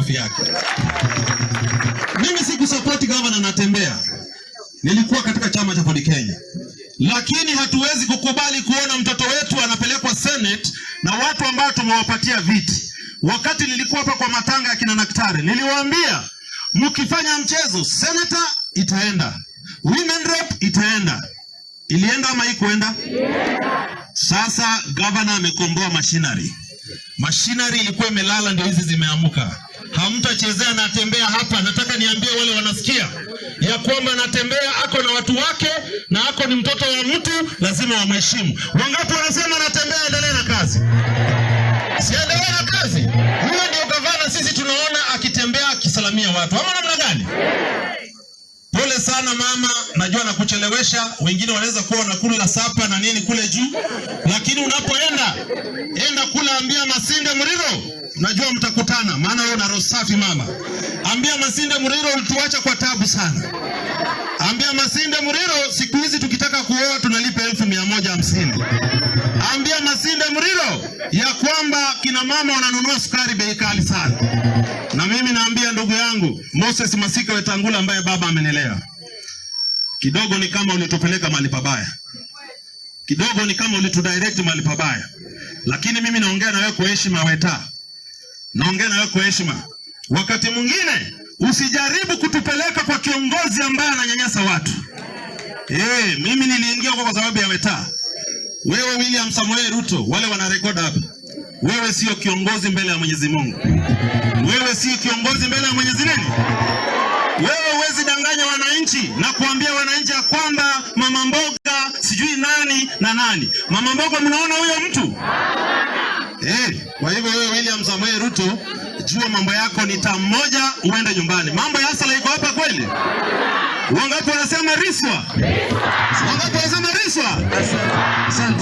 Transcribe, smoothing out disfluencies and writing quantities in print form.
makofi yake. Mimi sikusapoti gavana Natembeya, nilikuwa katika chama cha Ford Kenya, lakini hatuwezi kukubali kuona mtoto wetu anapelekwa Senate na watu ambao tumewapatia viti. Wakati nilikuwa hapa kwa matanga ya kina Naktari, niliwaambia mkifanya mchezo, senator itaenda, women rep itaenda. Ilienda ama haikuenda? Sasa gavana amekomboa machinery. Machinery ilikuwa imelala, ndio hizi zimeamuka. Hamtachezea Natembeya hapa. Nataka niambie wale wanasikia ya kwamba Natembeya ako na watu wake na ako ni mtoto wa mtu, lazima wamheshimu. Wangapi wanasema Natembeya endelee na kazi? Siendelee na kazi? Huyo ndio gavana sisi tunaona akitembea akisalamia watu, ama namna gani? Pole sana mama, najua nakuchelewesha. Wengine wanaweza kuwa wanakula supper na nini kule juu, lakini unapoenda enda kula, ambia Masinde Muliro, najua mtakutana, maana wewe una roho safi mama. Ambia Masinde Muliro ulituacha kwa tabu sana. Ambia Masinde Muliro siku hizi tukitaka kuoa tunalipa 150,000. Ambia Masinde Muliro ya kwamba kina mama wananunua sukari bei kali sana. Na mimi naambia ndugu yangu Moses Masika Wetangula ambaye baba amenilea, kidogo ni kama ulitupeleka mahali pabaya, kidogo ni kama ulitudirect mahali pabaya, lakini mimi naongea na wewe kwa heshima, Weta, naongea na wewe kwa heshima. Wakati mwingine usijaribu kutupeleka kwa kiongozi ambaye ananyanyasa watu. Mimi niliingia huko kwa sababu ya Weta. Wewe William Samoei Ruto, wale wanarekodi hapa, wewe sio kiongozi mbele ya Mwenyezi Mungu. Wewe sio kiongozi mbele ya Mwenyezi nini? Wewe huwezi danganya wananchi na kuambia wananchi ya kwamba mama mboga sijui nani na nani. Mama mboga, mnaona huyo mtu? Kwa hivyo wewe William Samoei Ruto, jua mambo yako ni term moja uende nyumbani. Mambo ya hustler iko hapa kweli? Wangapi wanasema riswa? Wangapi wanasema riswa? Asante.